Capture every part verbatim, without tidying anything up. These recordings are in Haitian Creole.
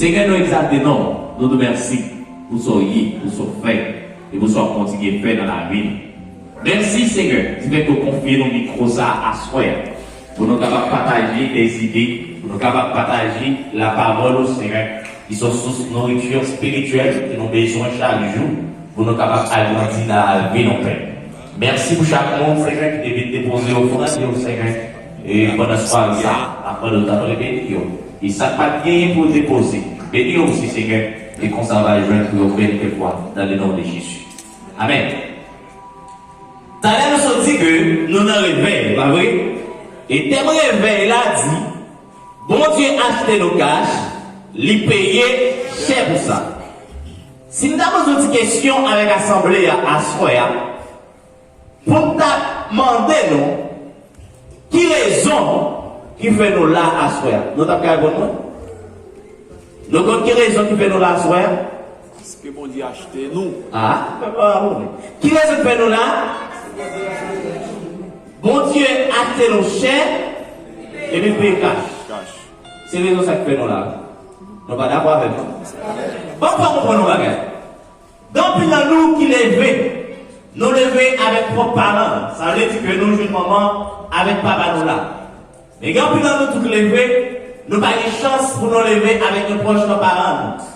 Senyè, nou egzalte non w, nou di w mèsi pou sa w ye, pou sa w fè, e pou sa w ap kontinye fè nan lavi nou. Mèsi, Senyè, difèt ke w konfye nou mikwo sa a aswè a, pou nou kapab pataje dèzide, pou nou kapab pataje lapawòl ou, Senyè, ki se yon sous nouriti espirityèl ke nou bezwen chak jou pou nou kapab agrandi nan lavi nou, Pè. Mèsi pou chak moun, Senyè, ki te vin depoze ofrann yo, Senyè. E pandan sware a, apre nou t ap repete yo. E sa k pa t genyen pou depoze, beni yo osi, Senyè. E konsa va jwenn pou yo beni kèk fwa, nan le non de Jezi. Amèn. Talè nou sot di ke nou nan revèy, pa vre? E tèm revèy la di, Bondye achte nou kach, li peye chè pou sa. Si m ta poze yon ti kesyon avèk asanble a aswè a, pou m ta mande nou, ki rezon ki fè nou la aswè a? Nou t ap ka reponn mwen? Nou konn ki rezon ki fè nou la aswè a? Paske Bondye achte nou. Ah, pèp la pa konnen. Ki rezon ki fè nou la? Bondye achte nou chè, epi l peye kach. Kach. Se rezon sa k fè nou la. Nou pa dakò avè m, non? Bon, fò konprann yon bagay. Gen anpil nan nou ki leve, nou leve avèk pwòp paran. Sa vle di ke nou jwenn manman avèk papa nou la. Men gen anpil nan nou tou ki leve, nou pa gen chans pou nou leve avèk yon pwòch nan paran nou.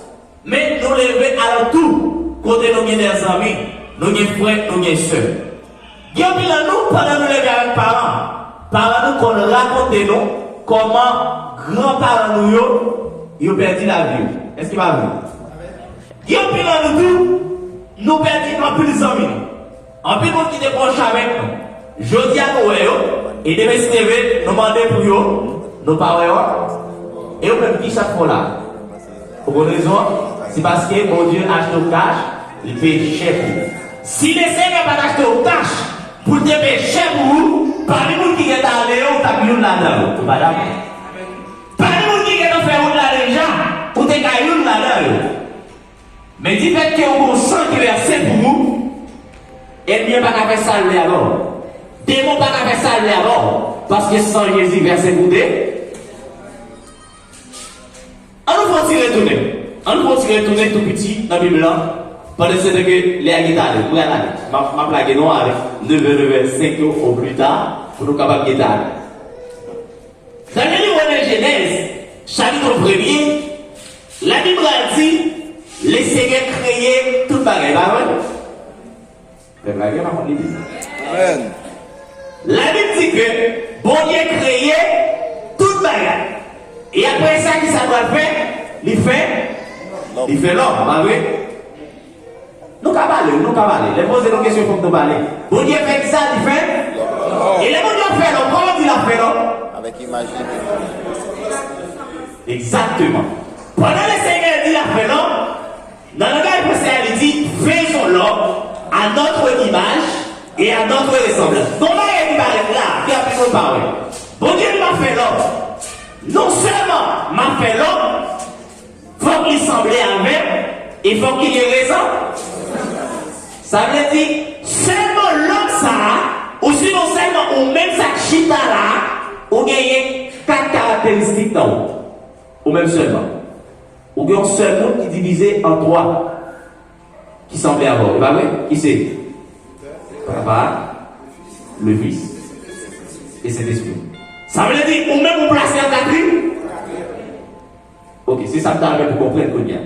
Men nou leve alantou, kote nou gen de zanmi, nou gen frè, nou gen sè. Gen anpil nan nou, pandan nou leve avèk paran, paran nou konn rakonte nou kòman granparan nou yo, yo pèdi lavi yo. Èske pa vre? Gen anpil nan nou tou, nou pèdi anpil zanmi nou. Anpil moun ki te pwòch avèk nou. Jodi a nou wè yo, e demen si Dye vle, nou mande pou yo, nou pa wè yo. E ou menm, kisa k fè w la? Ou konn rezon an? Se paske Bondye achte w kach, li peye chè pou ou. Si Lesenyè pa t achte w kach, pou l te peye chè pou ou, pami moun ki gentan ale yo, ou t ap youn ladan yo. Ou pa dakò? Pami moun ki gentan fè wout la deja, ou te ka youn ladan yo. Men difèt ke ou gon san ki vèse pou ou, ènmi an pa ka fè sa l vle avè w. Demon pa ka fè sa l vle avè w. Paske san Jezi vèse pou de. Ann nou fè yon ti retounen. Ann nou fè yon ti retounen tou piti nan Bib lan. Pandan se tan ke lè a gentan ale, m pral ale. M ap, m ap lage non avèk nevè, nevè senk yo o pli ta, pou nou kapab gentan ale. Nan le livre de Genèse, chapitre premier, Labib la di, Lesenyè kreye tout bagay, pa vre? Pèp la gen pa konn li di sa. Amèn. Labib di ke Bondye kreye tout bagay. E apre sa, ki sa l pral fè? Li fè, li fè lòm, pa vre? Nou ka pale, nou ka pale. Lè poze nou kesyon, fòk nou pale. Bondye fè kisa? Li fè? E lè Bondye ap fè lòm, kòman di l ap fè lòm? Avèk imaj li menm. Egzakteman. Pandan Lesenyè di l ap fè lòm, nan langaj ebre a, li di, Faisons l'homme à notre image et à notre ressemblance. Gon bagay ki parèt la, ke anpil moun pa wè. Bondye di, M ap fè lòm. Non sèlman m ap fè lòm, fòk li sanble avè m, e fòk li gen rezon. Sa vle di, sèlman lòm sa a, ou sinon sèlman ou menm sa k chita la a, ou genyen kat karakteristik nan ou. Ou menm sèlman. Ou gen yon sèl moun ki divize an twa, ki sanble avè w. E pa vre? Ki se? Papa, le Fils e Sentespri. Sa vle di, ou menm ou plase an katriyèm? Ok, se sa m ta renmen pou konprann kounye a.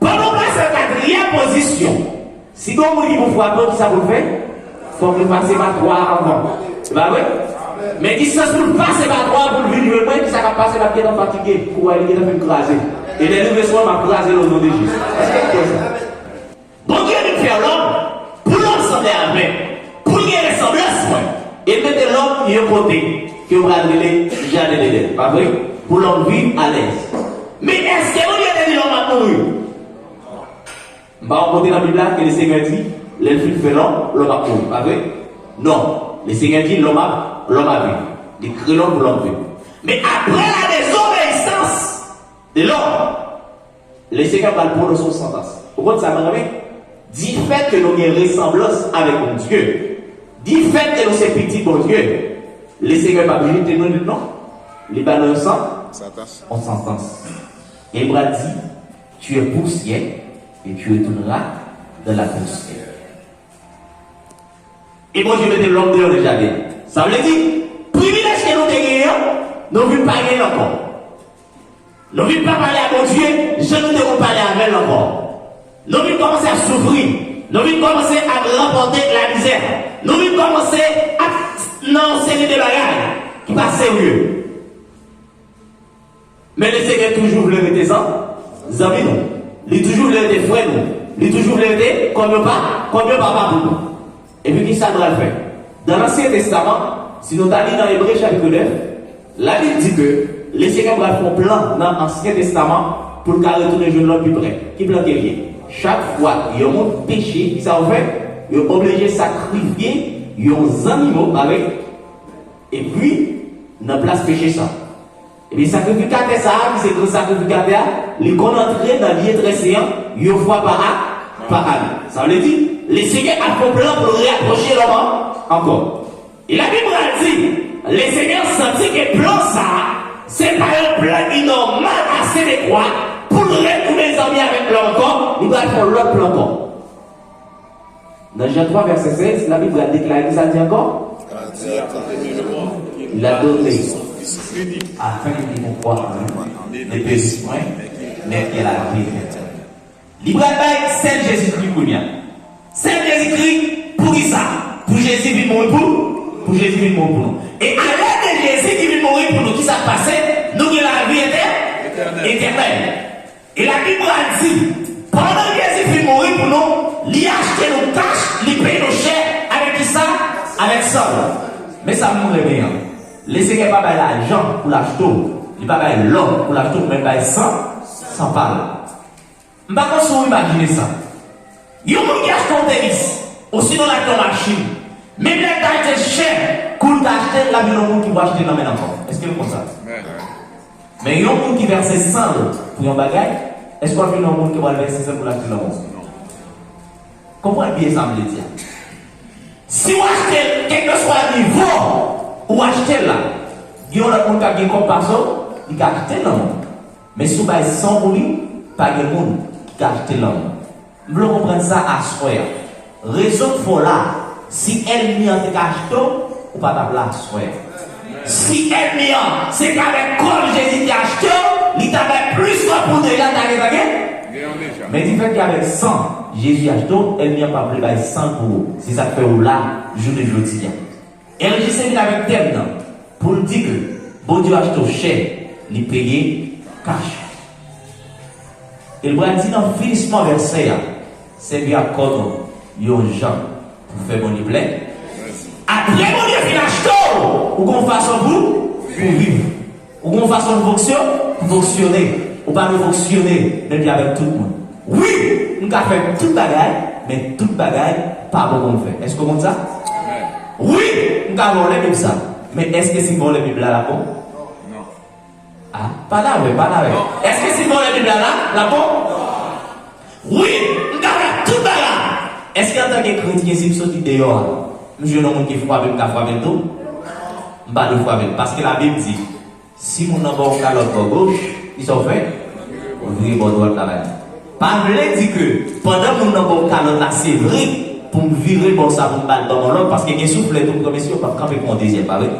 Pandan w plase an katriyèm pozisyon, si gen yon moun ki pou frape w, kisa pou l fè? Fòk li pase pa twa a anvan. Se pa vre? Men distans pou l pase pa twa a pou l vin jwenn mwen, kisa k ap pase? L ap gentan fatige. Kou a li gentan fin kraze. E lè l rive sou mwen, m ap kraze l o non de Jezi. Èske nou kwè sa? Bondye vin fè lòm pou lòm sanble avè m, pou l gen resanblans mwen. E l mete lòm yon kote ke yo pral rele jaden Edenn, pa vre? Pou lòm viv alèz. Men èske Bondye te di lòm ap mouri? M pa wè yon kote nan Bib la ke Lesenyè di, lè l fin fè lòm, lòm ap mouri, pa vre? Non. Lesenyè di lòm ap, lòm ap viv. Li kreye lòm pou lòm viv. Men apre la dezobeyisans de lòm, Lesenyè pral pwononse yon santans. Ou konn sa, mezanmi? Difèt ke nou gen resanblans avèk Bondye, difèt ke nou se pitit Bondye, Lesenyè p ap jete nou nèt, non. Li ba nou yon san-, santans. Yon santans. Ebra di, tu es poussière et tu retourneras dans la poussière. E Bondye mete lòm deyò nan jaden. Sa vle di, privilèj ke nou te genyen an, nou vin pa genyen l ankò. Nou vin pa pale a Bondye jan nou te konn pale avè l ankò. Nou vin kòmanse ap soufri. Nou vin kòmanse ap ranpòte lamizè. Nou vin kòmanse ap nan yon seri de bagay ki pa serye. Men Lesenyè toujou vle rete zan, zanmi nou. Li toujou vle rete frè nou. Li toujou vle rete kòm yon pa, kòm yon papa pou nou. Epi kisa l pral fè? Dan Ansyen Testaman, si nou ta li nan Ebre chapit nèf, Labib di ke Lesenyè pral fè yon plan nan Ansyen Testaman pou l ka retounen jwenn lòm pi pre. Ki plan ke l ye? Chak fwa yon moun peche, kisa yo fè? Yo oblije sakrifye yon zannimo avèk, epi nan plas peche sa. Epi sakrifikatè sa a, ki se gran sakrifikatè a, li konn antre nan lye trè sen an yon fwa pa a, pa ane. Sa vle di, Lesenyè ap fè yon plan pou l reyapwoche lòm an ankò. E Labib pral di, Lesenyè santi ke plan sa a, se pa yon plan ki nòmal ase dekwa pou l retounen zanmi avèk lòm ankò, li pral fè yon lòt plan ankò. Nan Jan twa vèsè sèz, Labib pral deklare kisa l di ankò? Il a donné afin qu'il ne croit plus, ne périsse point, mais qu'il a la vie éternelle. Li pral bay sèl Jezikri kounye a. Sèl Jezikri, poukisa? Pou Jezi vin mouri pou, pou Jezi vin mouri pou nou. E alèd de Jezi ki vin mouri pou nou, kisa k pase? Nou gen lavi etè-, etènèl. E Labib pral di, pandan Jezi fin mouri pou nou, li achte nou kach, li peye nou chè, avèk kisa? Avèk san l. Men sa m renmen an. Lesenyè pa bay lajan pou l achte w. Li pa bay lò pou l achte w, men l bay san, san pa l. M pa konn si w imajine sa. Yon moun ki achte yon tenis, osinon l achte yon machin, menm lè l ta achte l chè, kou l ta achte l, l ap jwenn yon moun ki pou achte l nan men l ankò. Èske nou konn sa? Men yon moun ki vèse san l pou yon bagay, èske w ap jwenn yon moun ki pral vèse san l pou l achte l ankò? Konprann byen sa m vle di a. Si w achte l, kèlkeswa nivo ou achte l la, gen yon lòt moun k ap gen kòb pase w, li ka achte l nan men w. Men si w bay san w pou li, pa gen moun ki ka achte l nan men w. M vle w konprann sa aswè a. Rezon k fè w la, si ènmi an te ka achte w, ou pa t ap la aswè a. Si ènmi an, se pa avèk kòb Jezi te achte w, li ta bay plis kòb pou w deja ta gentan gen. Men difèt ke avèk san Jezi achte w, ènmi an p ap vle bay san l pou ou. Se sa k fè w la, jounen jodi a. L J C vin avèk tèm nan pou l di ke Bondye achte w chè, li peye kach. E l pral di nan finisman vèsè a, sèvi ak kò nou yon jan pou fè Bondye plè. Apre Bondye fin achte w, ou gon fason pou, pou viv. Ou gon fason pou fonksyon-, pou fonksyone. Ou pa dwe fonksyone menm jan avèk tout moun. Wi, m ka fè tout bagay, men tout bagay pa bon pou m fè. Èske w konn sa? Wi, m ka vòlè Bib sa. Men èske si m vòlè Bib la, l ap bon? Ah, pa la vre, pa la vre. Èske si m vòlè Bib la, la, l ap bon? Wi, m ka fè tout bagay. Èske antanke kretyen, si m soti deyò a, m jwenn yon moun ki frape, m ka frape l tou? M pa dwe frape l. Paske Labib di, si moun nan ba w kalòt bò goch, kisa w fè? Ou vire bò dwat la bay li. Pa vle di ke pandan moun nan ba w kalòt la, se vre pou m vire bò sa pou m ba l ban m yon lòt, paske gen souflèt ou pran, mesye, ou p ap kanpe pou yon dezyèm, pa vre?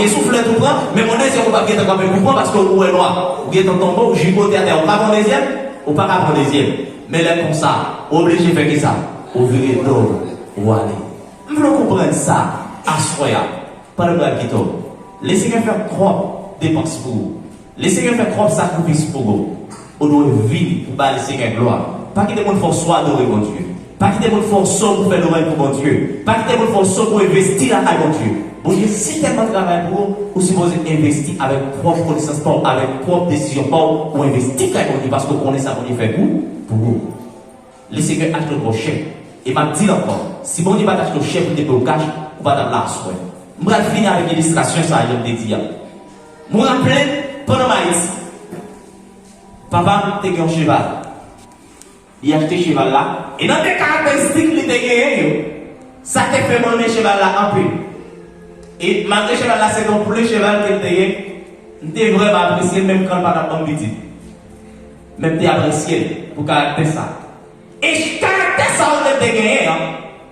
Gen souflèt ou pran, men yon dezyèm ou p ap gentan kanpe pou pran, paske ou wè nwa. Ou gentan tonbe, ou jigote atè, ou pa pran dezyèm, ou pa ka pran dezyèm. Men lè konsa, ou oblije fè kisa? Ou vire do w, ou ale. M vle w konprann sa, aswè a. Pandan m pral kite w, Lesenyè fè twòp depans pou ou. Lesenyè fè twòp sakrifis pou ou. Ou dwe vini pou ba Lesenyè glwa. Pa kite moun fòse w adore Bondye. Pa kite moun fòse w pou fè lorèy pou Bondye. Pa kite moun fòse w pou envesti lakay Bondye. Bondye si tèlman travay pou ou, ou sipoze envesti avèk pwòp konesans pa w, avèk pwòp desizyon pa w, ou envesti kay Bondye paske w konnen sa Bondye fè pou, pou ou. Lesenyè achte w twò chè. E m ap di l ankò, si Bondye pa t achte w chè pou l te peye w kach, ou pa t ap la aswè. M pral fini avèk ilistrasyon sa a, jan m te di a. Mwen raple, pandan m Ayiti, papa m te gen yon cheval. Li achte cheval la, e nan de karakteristik li te genyen yo, sa te fè m renmen cheval la anpil. E malgre cheval la se te yon poule cheval ke l te ye, m te vrèman apresye l, menm kan l pa t ap ban m pitit. Men m te apresye l pou karaktè sa. E karaktè sa ou menm te genyen an,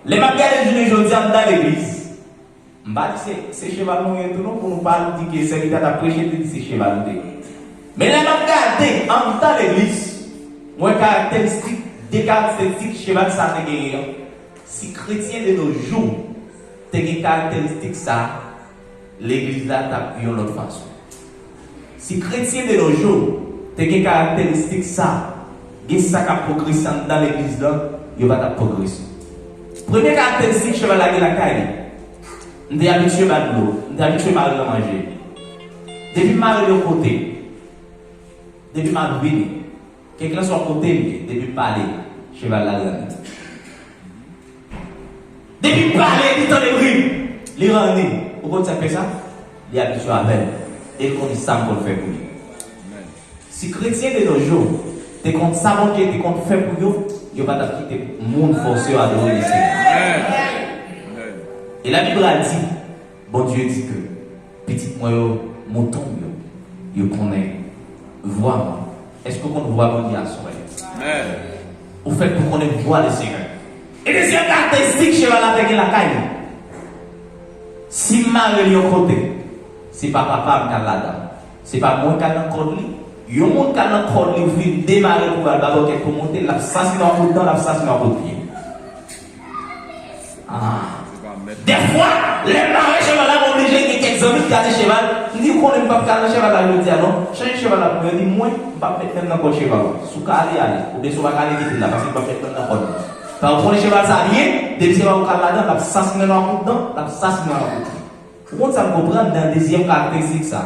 lè m ap gade jounen jodi a anndan legliz, m pa di se, se cheval nou ye tou non, pou nou pa al di ke sèvitè a t ap preche, te di se cheval nou te ye. Men lè m ap gade anndan legliz, m wè karakteristik, de karakteristik cheval sa te genyen an. Si kretyen de nos jours te gen karakteristik sa, legliz la t ap yon lòt fason. Si kretyen de nos jours te gen karakteristik sa, gen sa k ap pwogrese anndan legliz la, yo pa t ap pwogrese. Premye karakteristik cheval la gen lakay li, m te abitye ba l dlo, m te abitye mare l nan manje. Depi m mare l yon kote, depi m ap vini, kèlkanswa kote m ye, depi m pale, cheval la rannen. Depi m pale, li tande bri m, li rannen. Ou konn sa k fè sa? Li abitye avè m. E l konnen sa m konn fè pou li. Si kretyen de nos jours te konn sa Bondye te konn fè pou yo, yo pa t ap kite moun fòse yo adore Lesenyè. E Labib la di, Bondye di ke pitit mwen yo, mouton m yo, yo konnen vwa mwen. Èske w konn vwa Bondye aswè? Ou fèt pou konnen vwa Lesenyè. E dezyèm karakteristik cheval la te gen lakay li. Si m mare l yon kote, se pa papa m k al ladan. Se pa mwen k al nan kòd li. Yon moun k al nan kòd li, ou vin demare l pou al ba bòkèt pou monte, l ap sasinen w ak kout dan, l ap sasinen w ak kout pye. Ah. Dèfwa, lè m mare cheval la, m oblije gen kèk zanmi ki gade cheval. M di, ou konnen m p ap ka nan cheval la jodi a non. Chanje cheval la pou mwen. Yo di, mwen, m p ap met men m nan kòd cheval la. Si w ka ale, ale. Oubyen si w pa ka ale, kite l la, paske m p ap met men m nan kòd li. Paske ou konnen cheval sa byen, depi se pa ou k al ladan, l ap sasinen w ak kout dan, l ap sasinen w ak kout pye. Ou konn sa m konprann nan dezyèm karakteristik sa?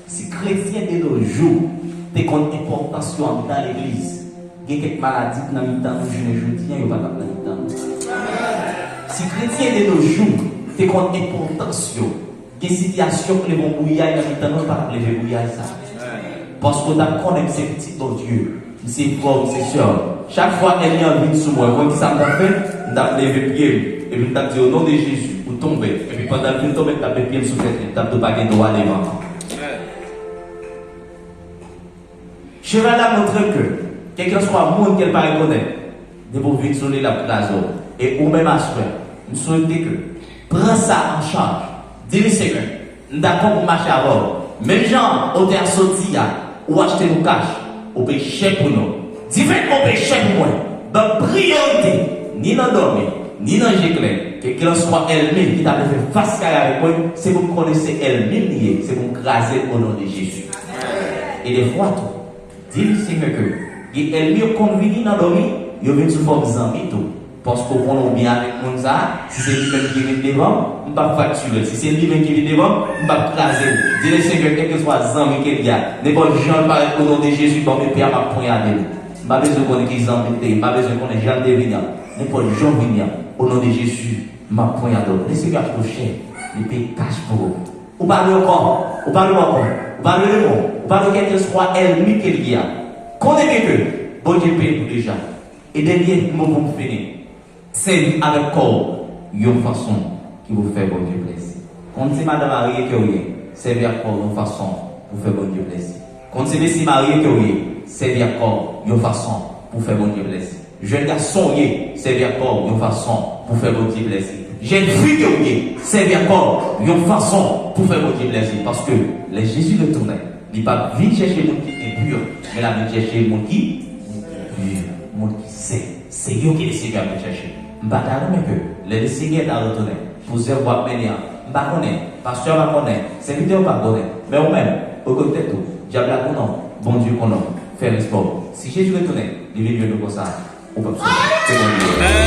Si kretyen de nos jours te konn enpòtans yo anndan legliz, gen kèk maladi k nan mitan nou jounen jodi a, yo pa t ap nan mitan nou. Si kretyen de nos jours te konn enpòtans yo, gen sitiyasyon k leve yon bouyay nan mitan nou, yo pa t ap leve bouyay sa. Paske w t ap konnen m se pitit Bondye. M se frè w, m se sè w. Chak fwa ènmi an vin sou mwen, ou konn ki sa m t ap fè? M t ap leve pye m, epi m t ap di, "O non de Jezi, ou tonbe." Epi pandan l fin tonbe, m t ap met pye m sou tèt li, m t ap di, "Ou pa gen dwa leve ankò." Cheval la montre ke, kèlkanswa moun ke l pa rekonèt, depi w vin sou li, l ap kraze w. E ou menm aswè, m swete ke pran sa an chaj. Di li, Senyè, m dakò pou m mache avè w. Menm jan otè a sot di a, ou achte nou kach, ou peye chè pou nou. Difèt ke w peye chè pou mwen, ban m priyorite, ni nan dòmi, ni nan je klè, kèlkanswa ènmi ki ta vle fè fas kare avèk mwen, se pou m konnen se ènmi m li ye, se pou m kraze l o non de Jezi. E dèfwa tou, di li, Senyè, ke gen ènmi yo konn vini nan dòmi, yo vin sou fòm zanmi tou. Paske w konnen w byen avèk moun sa a, si se li menm ki vin devan m, m p ap fraktire l. Si se li menm ki vin devan m, m p ap kraze l. Di li, Senyè, kèlkeswa zanmi ke l ye a, nenpòt jan l parèt, o non de Jezi, ban m epe a, m ap ponyade l. M pa bezwen konnen ki zanmi l te ye, m pa bezwen konnen jan l te vini an. Nenpòt jan w vini an, o non de Jezi, m ap ponyade w. Lesenyè a twò chè, li peye kach pou ou. Ou pa dwe ankò, ou pa dwe ankò, ou pa dwe demon, ou pa dwe kèlkeswa ènmi ke l ye a. Konnen byen ke Bondye peye pou deja. E dènye mo pou m fini, sèvi avèk kò w yon fason ki pou fè Bondye plezi. Konn se madan marye ke w ye, sèvi ak kò w yon fason pou fè Bondye plezi. Konn se mesye marye ke w ye, sèvi ak kò w yon fason pou fè Bondye plezi. Jèn gason w ye, sèvi ak kò w yon fason pou fè Bondye plezi. Jèn fi ke w ye, sèvi ak kò w yon fason pou fè Bondye plezi. Paske lè Jezi retounen, li p ap vin chèche moun ki enpi, men l ap vin chèche moun ki pi, moun ki sen. Se yo ke Lesenyè ap vin chèche. M pa ta renmen ke lè Lesenyè ta retounen, pou zèv w ap mennen an, m pa konnen, pastè a pa konnen, sèvitè yo pa konnen, men ou menm, ou rekonèt ou, dyab la konnen w, Bondye konnen w, fè respè w. Si Jezi retounen, li vin jwenn ou konsa, ou p ap sove. Se Bondye.